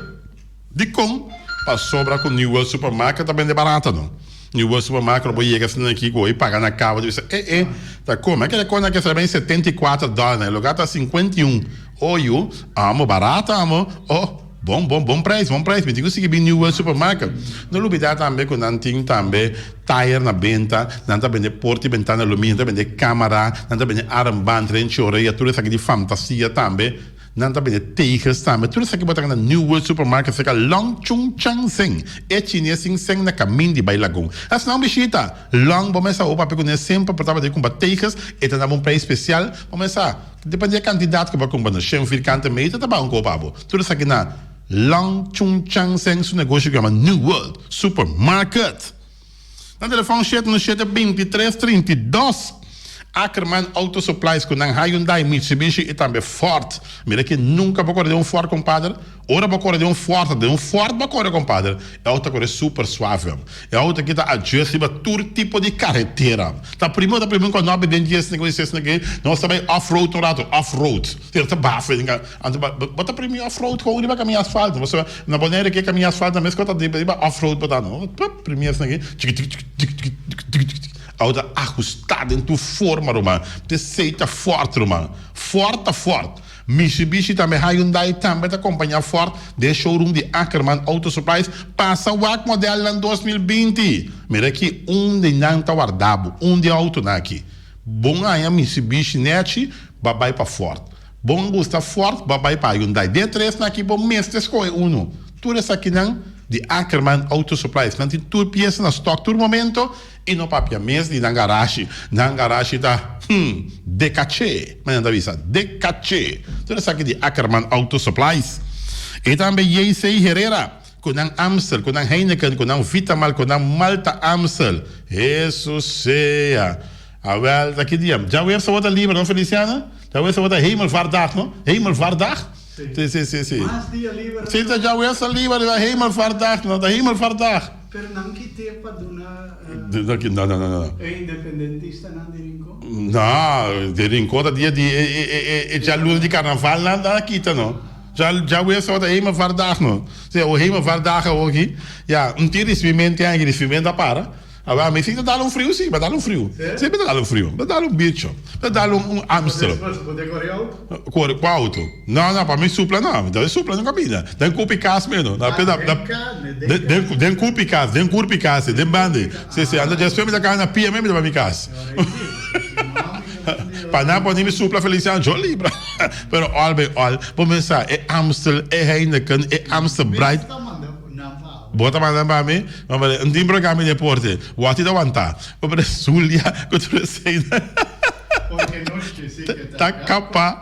Dikon? Pasobra ku New World Supermarket ta bende barata no. New World Supermarket lo bo yega asina aki ku hoy paga na kaba di bisa eh eh ta kome akela kos nan ke sali 74 dollar na e lugar ta 51 oh yu amo barata amo oh bon bon bon prijs bon prijs mi tin ku sigui bin New World Supermarket. No lubida tambe ku nan tin tambe Tayer na benta, nan ta bende porta y bentana aluminio, nan ta bende camara, nan ta bende armband, renchi orea, tur esaki di fantasia tambe, nan ta bende tegels tambe, tur esaki bo ta na New World Supermarket cerca Long Chung Chang Seng, e chines sin seng na camin di bay Lagun. Haci nan un bishita, Long bo mester hopi papia cune semper por tabata di cumpra tegels, e ta na bo un prijs special, bo mester depende di e cantidad cu bo a cumpra, no shen vierkante meter ta baha un koop abo, tur esaki na. Lang Chung Chang Seng su negoshi ku yama New World Supermarket. Na telefòn 717 23 32. Ackerman Auto Supplies ku nan Hyundai, Mitsubishi i tambe Ford. Mira ki nunka bo kore den un Ford kompadre. Ora bo kore den un Ford, den un Ford bo kore kompadre, e outo ta kore super suave. E outo aki ta adjust riba tur tipo di karetera. Ta primo ta primo ku a nobe den dies nege dies nege nos ta bai off road un rato, off road. Ta bafe. Anto bo ta primi off road gewoon riba kaminda asfalto. Pasobra na Bonaire ke kaminda asfalto mes ku ta riba off road bo ta no. Pup primi esnan aki tiki tiki tiki tiki tiki tiki tiki. Auto ta ahusta den tur forma ruman. P'esei ta Ford ruman. Ford ta Ford. Mitsubishi tambe Hyundai tambe ta kompaña Ford den showroom di Ackerman Auto Supplies. Pasa wak modelnan 2020. Mira aki un di nan ta warda bo. Un di e autonan aki. Bon aña Mitsubishi nechi ba bai pa Ford. Bon gusta Ford ba bai pa Hyundai. Den tresnan aki bo mester skohe unu. Tur esakinan di Ackerman Auto Supplies. Nan tin tur piesa na stock tur momento y no papia mes di nan garashi. Nan garashi ta hmm de caché. Manera nan ta bisa de caché. Tur esaki di Ackerman Auto Supplies. Y tambe JC Herrera cu nan Amstel, cu nan Heineken, cu nan Vitamal, cu nan Malta Amstel. Hesus sea! Awel, ta ki dia? Djaweps tabata liber, no Feliciana? Djaweps tabata Hemelvaartdag, no? Hemelvaartdag? Sí. Sí, sí, sí, sí. Mas dia liber. Sí, ta djaweps ta liber, ta Hemelvaartdag, no? Ta Hemelvaartdag. Pero nan kite pa duna No, no, no, no. e independentistanan di Rincon? No, di Rincon ta dia di e, e, e, e djaluna di carnaval nan a kita, no? Djaweps tabata Hemelvaartdag, no? Sí, o Hemelvaartdag awoki. Ya, un tin ricibimentu aki, ricibimentu a para. Awel, mi si ta dal un friu, si, mi ta dal un friu. Si, mi ta dal un friu. Mi ta dal un bicho. Mi ta dal un, un Amstel. Despues bo te kore auto? Kore ku auto? No, no, pa mi supla no. Mi ta supla no kabina. Den kupi kas meno. Na Ah, den ka, ne den den, ka. den kupi kas, den kurpi kas, den bandi. Si, si, ando despues mi ta kana na pia mes mi ta bai mi kas. Pa nan pone mi supla Feliciano, yo libra. Pero al bij al, bo mester sa, e Amstel, e Heineken, e Amstel Bright. Mester manda nan pa. Bo ta manda pa mi, ma bo un tin programa di deporte. Wati ta wanta. Bo por Zulia ku tur eseinan. Porque noche si ke ta kapa.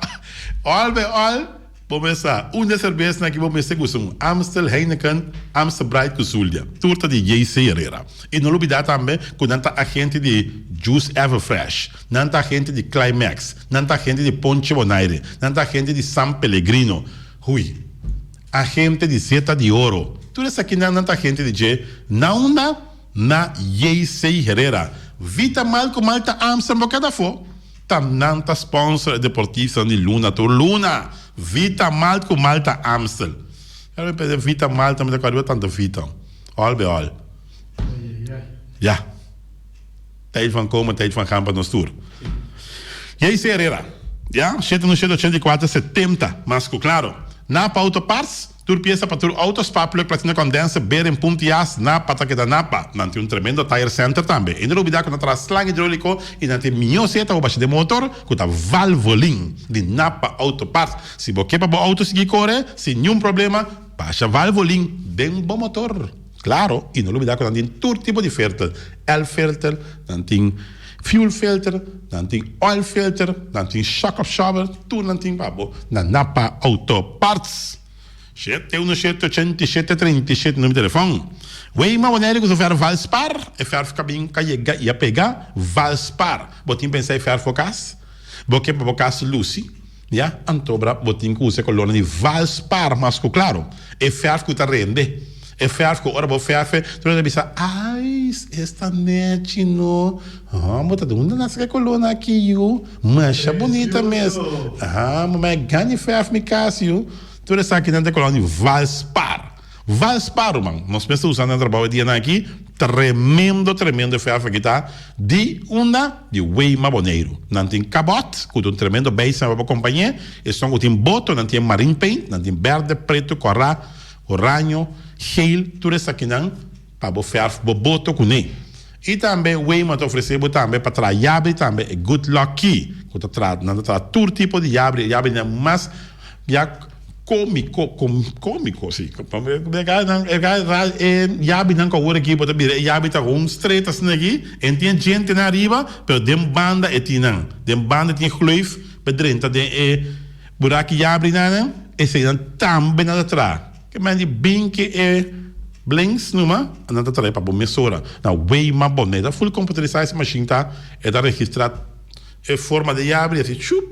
All by all, bo mester sa un di e serbesnan ki bo mester gusta un Amstel, Heineken, Amstel Bright ku Zulia. Tur ta di JC Herrera. I no lubida tambe ku nan ta agente di Juice Everfresh, nan ta agente di Climax, nan ta agente di Ponche Bonaire, nan ta agente di San Pellegrino. Hui. Agente di Zeta di Oro. Tur esakinan nan ta agente di dje na unda? Na JC Herrera. Vita mal ku mal ta Amsterdam bo keda afó. Ta nan ta sponsor e deportistanan di luna tur luna. Vita mal ku mal ta Amstel. Kada mi pensa Vita mal ta mi ta kòrda riba tanta Vita. Òl be òl. Ya. Tijd van komen, tijd van gaan pa nos tur. JC Herrera. Ya, shete no shete 84 70, mas ku klaro. Napa Auto Parts, tur piesa pa tur auto, spark plug, platina condenser, bearing, pump y as, Napa ta keda Napa. Nan tin un tremendo tire center tambe. E no lubida ku nan traha slang hidroliko y nan tin mihó seta bo basha den motor ku ta Valvoline di Napa Auto Parts. Si bo ke pa bo auto sigui kore sin niun problema, basha Valvoline den bo motor. Claro, y no lubida cu nan tin tur tipo di filter, air filter, nan tin fuel filter, nan tin oil filter, nan tin shock absorber, tur nan tin pa bo na Napa Auto Parts. Shete uno shete ochenta i shete treinta i shete numero di telefon. Weima wanneer cu su verf Valspar, e verf ca bin ca yega y a pega, Valspar. Bo tin pensa e verf bo cas? Bo ke pa bo cas luci? Ya, antobra bo tin ku usa e kolornan di Valspar mas ku klaro. E fèrf ku ta rende. E fèrf ku ora bo fèrf e, tur hende ta bisa, Ai, esta nechi no. Haa, bo ta di unda nan saka e kolornan aki yu? Masha bunita mes. Haa, bo mai gana e fèrf mi kas yu. Tur esakinan ta e kolornan di Valspar. Valspar, ruman. Nos mes ta usa na trabou e dianan aki. Tremendo, tremendo e fèrf aki ta di unda? Di Weima Boneiru. Nan tin kabòt, ku ta un tremendo beisan pa bo kompañ'é. Esnan ku tin boto, nan tin e marine paint, nan tin bèrdè, pretu, kòrá, oraño, geel, tur esakinan pa bo fèrf bo boto kuné. I tambe Weima ta ofresé bo tambe pa traha yabri tambe e Good Luck Key, ku ta traha, nan ta traha tur tipo di yabri, e yabrinan mas ya Komiko, komiko, si. E yabinan ku awor aki bo ta bira e yabi ta un stret asina aki, e tin e djentenan ariba, pero den banda e tin nan. Den banda e tin e gleuf pa drenta den e buraki yabrinan, eseinan tambe nan ta traha. Ke men di bin ke e blinks numa, nan ta traha pa bo mesora. Na wey mas bonita, full computerized machine ta, e ta registra e forma di yabri, asi chup,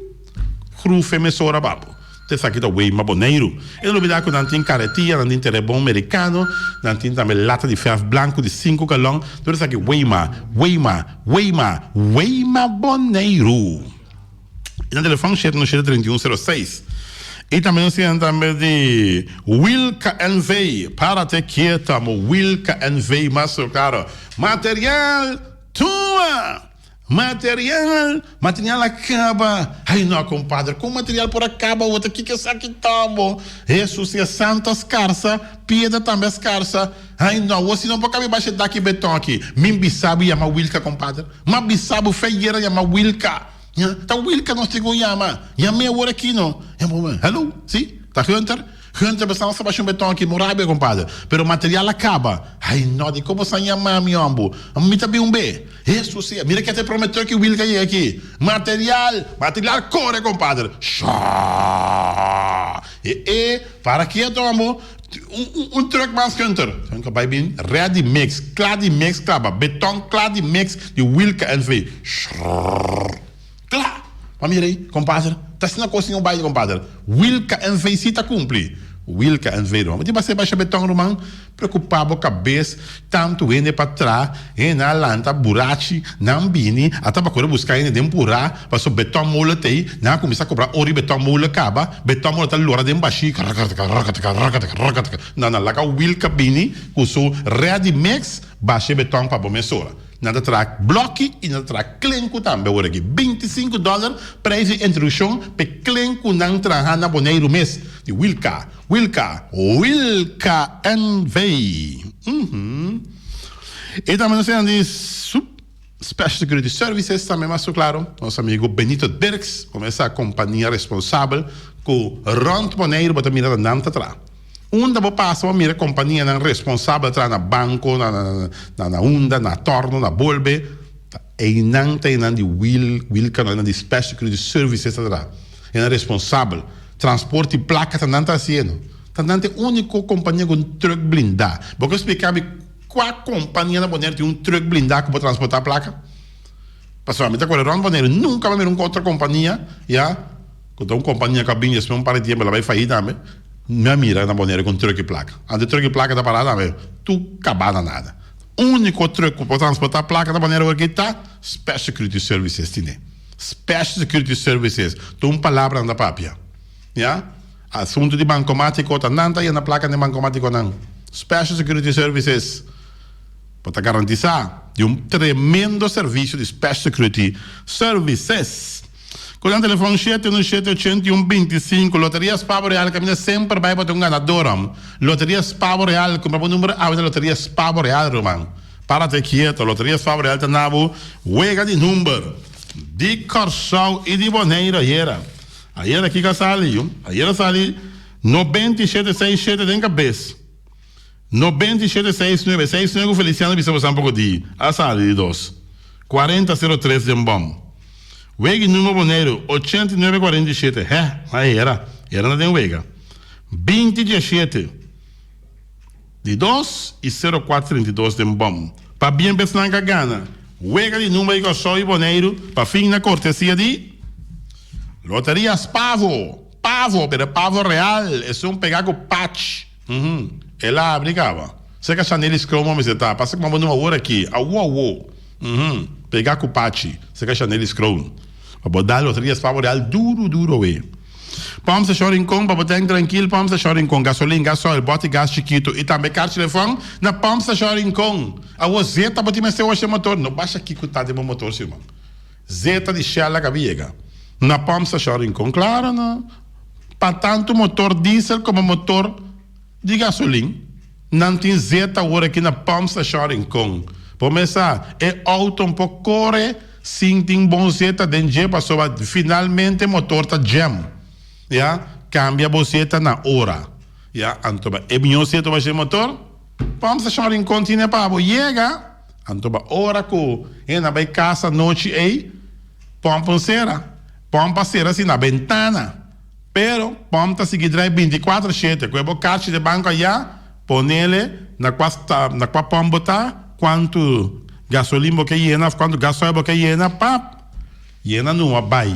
groef e mesora pa bo. Esaki ta Weima Boneiru. E no lubidá ku nan tin karetia, nan tin terebon merikano, nan tin tambe lata di fèrf blanku di sinku galòn. Tur esaki Weima, Weima, Weima, Weima Boneiru. I nan telefòn 717 3106. I tambe nos tin tambe di Wilka NV. Párate kieta mo Wilka NV mas karo. Material tuma! Material! Material a caba! Ay no compadre, con material por a caba awor? Ta kico esaki ta bo? Hesus e santo a scarsa, piedra tambe a scarsa. Ay no, awor si no por cabe basha daki beton aki. Min bisa bo yama Wilka compadre. Ma bisa bo fe yera yama Wilka. Ya, ta Wilka nos tin cu yama. Yam'e awor aki no. Hello, si, ta Hunter? Hunter bestaan sa basha un beton aki, mo rabia compadre. Pero material a caba. Ay no, di con bo sa yama mi hombo? Mi ta bin un be. Hesus sea, mira ke te prometió ki Wilka yega aki. Material, material kore compadre. Shaa! E e, para kieto amo. Un, un, un truck mas Hunter. Hunter bai bin ready mix, kla di mix klaba, beton kla di mix di Wilka NV. Shrrrr. Kla! Pa mira ei, compadre, ta asina kos tin un bai, compadre. Wilka NV si ta cumpli. Wilka NV, ruman. Bo tin basé basha beton, ruman. Preocupa bo cabes, tantu hende pa tra, hende nan a lanta burachi, nan bini, a taba core busca hende den pura, paso beton molen t'ey, nan a cuminsa cobra ori beton molen caba, beton molen ta lora den bashi, rakatka, rakatka, rakatka, rakatka, nan a laga Wilka bini cu su ready mix basha e beton pa bo mesora. Nan ta traha blòki i nan ta traha klenku tambe awor aki. 25 dòler prijs di introdukshon p'e klenku nan traha na Boneiru mes di Wilka, Wilka, Wilka NV. Uhum. I tambe nos tin di Sup Special Security Services tambe mas ku klaro. Nos amigu Benito Dirks, komo esa kompania responsabel ku rònt Boneiru bo ta mira ta nan ta traha. Unda bo pasa bo mira kompanianan responsabel traha na banko, na na na unda, na torno, na bolbe, ta einan ta einan di Wil Wilcano, einan di Special Security Services ta traha. Einan responsabel. Transporte di plaka ta nan ta hasiendo. Ta nan ta e úniko kompania ku un trùk blindá. Bo ke splika mi kua kompania na Bonaire tin un trùk blindá ku por transportá plaka? Pasobra mi ta kore rònt Bonaire nunka mi a mira un otro kompania, ya. Ku ta un kompania ku a bini despues un par di tiempo el a bai faí tambe, mi a mira na Bonaire ku un trùk di plaka. Anto e trùk di plaka ta pará tambe tur kabá na nada. Úniko trùk ku por transportá plaka na Bonaire awor aki ta Special Security Services tine. Special Security Services ta un palabra nan ta papia. Ya. Asuntu di bankomátiko ta nan ta yena plaka den bankomátikonan. Special Security Services bo ta garantisá di un tremendo servisio di Special Security Services. Ku nan telefòn shete unu shete ochenta i un binti i sinku. Loteria Spavo Real kaminda semper bai bo ta un ganador hom. Loteria Spavo Real kumpra bo number awe na Loteria Spavo Real ruman. Párate kieto Loteria Spavo Real ta na bo wega di number di Kòrsou i di Boneiru ayera. Ayera kiko a sali yu? Ayera sali 97 seis shete den kabes. 97 seis nuebe seis nuebe ku Feliciano bisa bosan poko di a sali di dos 40 03 den bòm. Wega i numero Boneiru, 89 47 Heh, ma e era, era na den wega. 20 17 di dos i sero kuater 32 den bòm. Pabien pa esnan ka gana. Wega di numero di Kòrsou i Boneiru pa fin na kortesia di Loteria Spavo. Pavo, pero pavo real, esun pegá ku patch. Uhum, el a abri kaba. Serka Shanelis Kromo mester ta. Pasa kuma bo numa awor aki. Awo awo. Uhum, pegá ku pachi. Serka Shanelis Kroon. Pa bo dal Loteria Spavo Real duru duru awe. Pòmp Stashon Rincon pa bo tèn trankil Pòmp Stashon Rincon Gasolin, gasoil, bòti gas chikitu i tambe karchi telefòn na Pòmp Stashon Rincon. Awo zeta bo tin mester washa motor. No basha kiko ta den bo motor si ruman. Zeta di Shell a kabi yega na Pòmp Stashon Rincon. Klaro no. Pa tantu motor diesel komo motor di gasolin nan tin zeta awor aki na Pòmp Stashon Rincon. Bo mes sa e outo no por kore sin tin bon zeta den dje pasobra finalmente motor ta jam. Ya, kambia bo zeta na ora. Ya, anto ba e miho zeta bo haci motor, Pòmp Stashon Rincon tine pa bo yega. Anto ba ora ku hende a bai kas anochi ei, pòmp un sera. Pòmp a sera si na bentana. Pero pòmp ta sigui drai bintikuater shete. Ku e bo karchi di banko ayá, ponele na kua sta, na kua pòmp bo ta, kuantu gasolin bo ke yena òf kuantu gasoil bo ke yena, pap! Yena numa bai.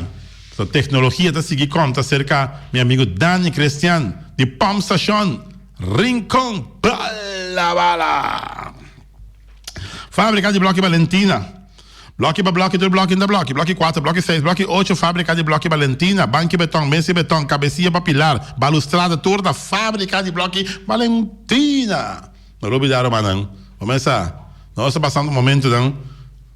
So teknologia ta sigui konta serka mi amigu Dani Crestian di Pòmp Stashon Rincon. Bala bala! Fábrika di Blòki Balentina. Blòki pa blòki tur blòki ta blòki. Blòki kuater, blòki seis, blòki ocho Fábrika di Blòki Balentina. Banki betòn, mesa di betòn, kabesia pa pilar, balustrada tur ta Fábrika di Blòki Balentina. No lo olbidá rumannan, bo mes sa, nos ta pasando momentunan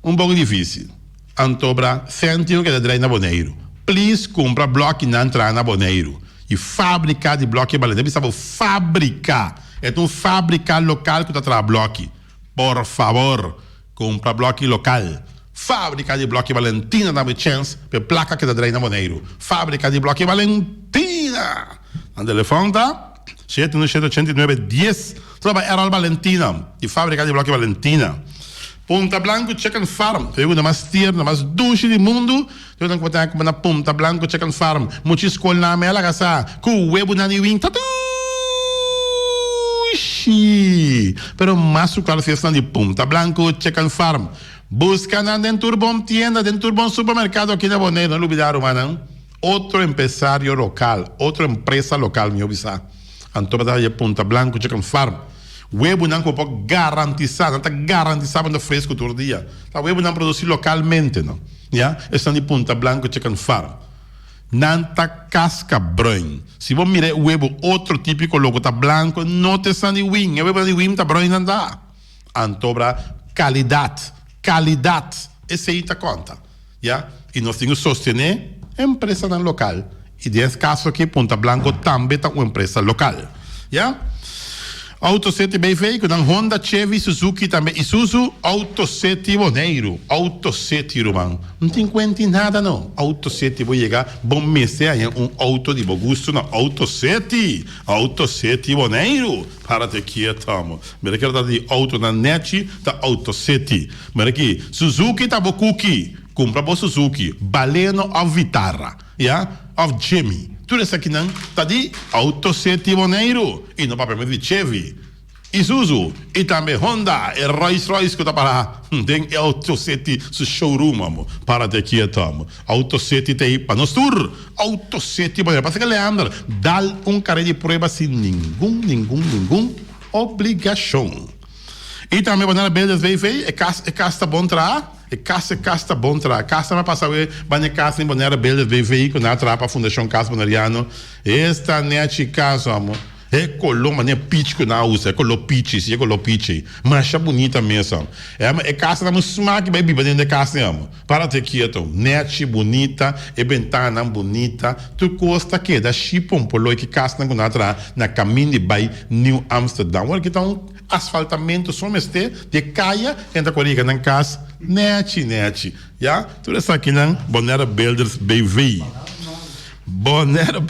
un poko difísil. Antobra sèntimo keda drai na Boneiru. Please kumpra blòkinan traha na Boneiru. I Fábrika di Blòki Balentina bisa bo fábrika. E ta un fábrika lokal ku ta traha blòki. Por fabor, kumpra blòki lokal. Fábrika di Blòki Balentina ta bo chèns pa e plaka keda drai na Boneiru. Fábrika di Blòki Balentina! Nan telefòn ta, 7 1 7 89 10. Troba Errol Balentina di Fábrika di Blòki Balentina. Punta Blanco Chicken Farm, ta yuda mas tierno, mas dushi di mundu. Tur nan ku bo ta kuma na Punta Blanco Chicken Farm. Mucha skol nan a laga sa ku webunan di win ta dushi. Pero mas ku klaro si esnan di Punta Blanco Chicken Farm. Buska nan den tur bon tienda, den tur bon supermerkado aki na Boneiru. No lubida rumannan, otro empresario lokal, otro empresa lokal mihó bisa. Anto bo ta haña Punta Blanco Chicken Farm. Webunan ku bo por garantisá, nan ta garantisá bo ta fresku tur dia. Ta webunan produsí lokalmente no. Ya, esnan di Punta Blanco Chicken Farm. Nan ta kaska bruin. Si bo mira e webu otro típiko loko ta blanko, no ta esnan di Win. E webunan di Win ta bruin nan ta. Anto bra kalidat, kalidat, esei ta konta. Ya, i nos tin ku sostené empresanan lokal. I den es kaso aki Punta Blanco tambe ta un empresa lokal. Ya. Auto City BV ku nan Honda, Chevy, Suzuki tambe Isuzu. Auto City Boneiru, Auto City ruman. No tin kuenti nada no. Auto City bo yega bo mester haña un auto di bo gusto na Auto City. Auto City Boneiru. Parate kieto amo. Mira kero ta di autonan nechi ta Auto City. Mira aki Suzuki ta bo kuki. Kumpra bo Suzuki, Baleno òf Vitara. Ya, òf Jimmy. Tur esakinan ta di Auto City Boneiru i no papia mes di Chevy, Isuzu i tambe Honda, e Rolls Royce ku ta para den e Auto City su showroom amo. Para te kieto amo. Auto City ta ei pa nos tur. Auto City Boneiru. Pasa ke Leander dal un kare di prueba sin ningun, ningun, ningun obligashon. I tambe Bonaire Builders BV, e kas, e kas ta bon traha. E kas e kas ta bon traha. Kas ta m'a pasa awe banda e kas ni Bonaire Builders BV ku nan a traha pa Fundashon Kas Boneriano. Esta nechi kas amo. E koló manera peach ku nan a usa, e koló peachy, si e koló peachy. Masha bunita mes amo. E amo e kas ta un smak bai biba den e kas ni amo. Para te kieto. Nechi, bunita, e bentananan bunita. Tur kos ta keda shi pompoloi ki kasnan ku nan a traha na kamin di bai Nieuw Amsterdam. Wor ki ta un. Asfaltamento so mester di e kaya ken ta kore yega nan kas nechi nechi ya tur esakinan Bonaire Builders BV Bonaire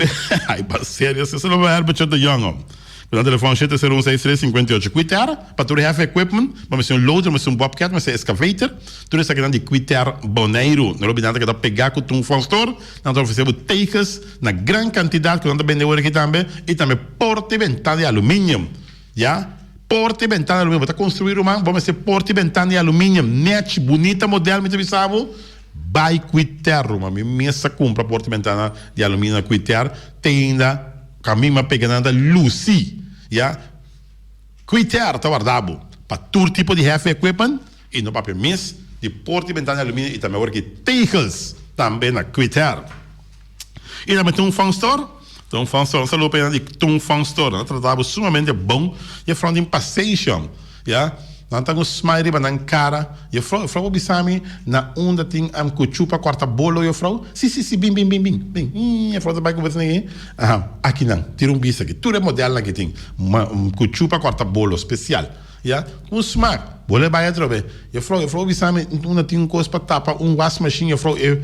ay pa serio si solo Herbert Chot de Jong om ku nan telefon shete sero un seis tres sinkuenta i ocho Quiter pa tur heavy equipment bo mester un loader mester un bobcat mester excavator tur esakinan di Quiter Boneiru no lo bida nan ta keda pega ku Toon Fon Store nan ta ofrece bo teges na gran kantidat ku nan ta bende ora aki tambe i tambe porta i bentana di aluminium. Ya, porta i bentana di aluminium. Bo ta construi ruman, bo mester porta i bentana di aluminium nechi, bunita model mi ta bisa bo, bai Quiter ruman. Mi mes a cumpra porta i bentana di aluminium na Quiter, te ainda camin mi a pega nan ta luci. Ya, Quiter ta warda bo pa tur tipo di heavy equipment i no papia mes di porta i bentana di aluminium i tambe awor ki tegels tambe na Quiter. I tambe tin un fun store. Tin un fun store. Un saludo pa esnan di Tun Fun Store. Nan ta trata bo sumamente bon. Juffrouw tin pasenshi hom. Ya. Nan ta ku smile riba nan kara. Juffrouw, juffrouw por bisa mi na unda tin kuchu pa kòrta bolo, juffrouw? Si, si, si, bin, bin, bin, bin, bin. Juffrouw ta bai ku bes aki. Aha, aki nan. Tira un bista aki. Tur e modelnan aki tin. Kuchu pa kòrta bolo spesial. Ya. Ku un smak. Bo lo bai atrobe. Juffrouw, juffrouw por bisa mi unda tin un kos pa tapa un wasmachine, juffrouw? E.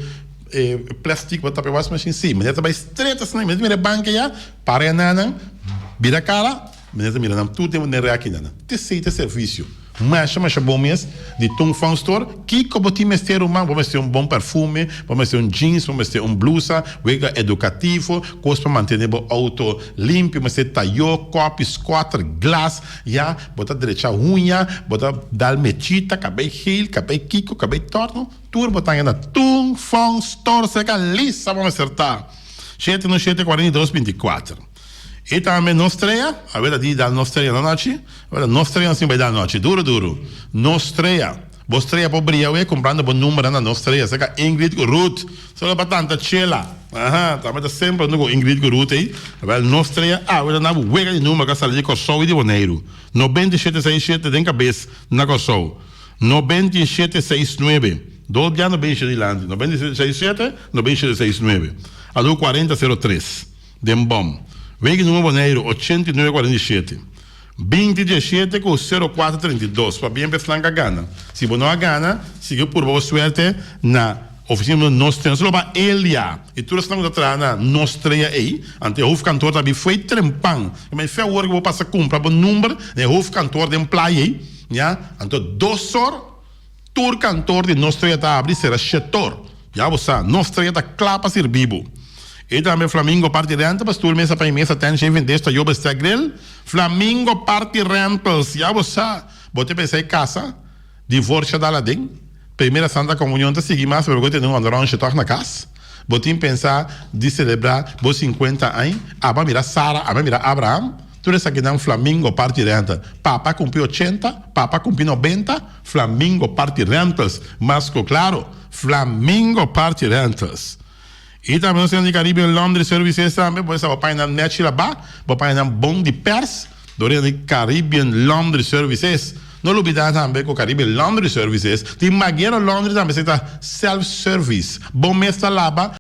E plastic bo tapa e wasmachine si meneer ta bay stret asina meneer ta mira e banca ya para e nanan bira cara meneer ta mira nan tur den den raki nan te esey ta servicio masha masha bon mes di Tung Fong Store kico bo tin mester ruman bo mester un bon perfume bo mester un jeans bo mester un blusa wega educativo cos pa mantene bo auto limpio mester tayo kopi squatter glas ya bo ta drecha huña bo ta dal mechita cabey geel cabey kico cabey torno. Tur bo ta haña na Tung Fong Store serka Lisa bo mester ta. Shete no shete 42 24. I tambe nos trea, awe ta di dal nos trea no nochi? Awe ta nos trea nos tin bai dal nochi, duro duro. Nos trea. Bo strea por bria awe kumprando bo numbernan na nos trea serka Ingrid ku Ruth. Solo pa tanta Chela. Aha, tambe ta semper huntu ku Ingrid ku Ruth ei. Awel nos trea awe ta na bo wega di number ku a sali di Kòrsou i di Boneiru. 97 seis shete den kabes na Kòrsou. 97 seis nuebe Dos bia 97 dilanti 97 seis shete 97 seis nuebe Adu 40 03 den bom Wegi numero Boneiru 89 47 20 17 ku 04 32 Pabien pa esnan ku a gana Si bo no a gana sigui purba bo suerte na ofisina di Nos Strea Nos lo ba Elia i tur esnan ku ta traha na Nos Strea ei Anto e hoofdkantoor ta abi fo'i trempan Mei fe awor ku bo pasa kumpra bo number na e hoofdkantoor den playa ei. Ya, anto dos or tur kantor di Nos Strea ta abri sera shetor. Ya bo sa, Nos Strea ta kla pa sirbi bo. I tambe Flamingo Party Rental pa stoel mesa pa e mesa tent shave en dish tayo bestek grill. Flamingo Party Rentals, ya bo sa, bo ta pensa e kasa, divorcia dal aden, primera santa comunion ta sigui mas pero bo tene un onderonsje tog na kas. Bo tin pensa di celebra bo 50 añ, aba mira Sara, aba mira Abraham. Tur esakinan Flamingo Party Rental. Papa cumpli ochenta, papa cumpli nobenta, Flamingo Party Rentals. Mas cu claro, Flamingo Party Rentals. Y tambe nos tin di Caribbean Laundry Services tambe, bo sa bo paña nan nechi laba, bo paña nan bon di pers, dor di Caribbean Laundry Services. No lubida tambe cu Caribbean Laundry Services tin Maguero Laundry tambe, esaki ta self service. Bo mes ta laba.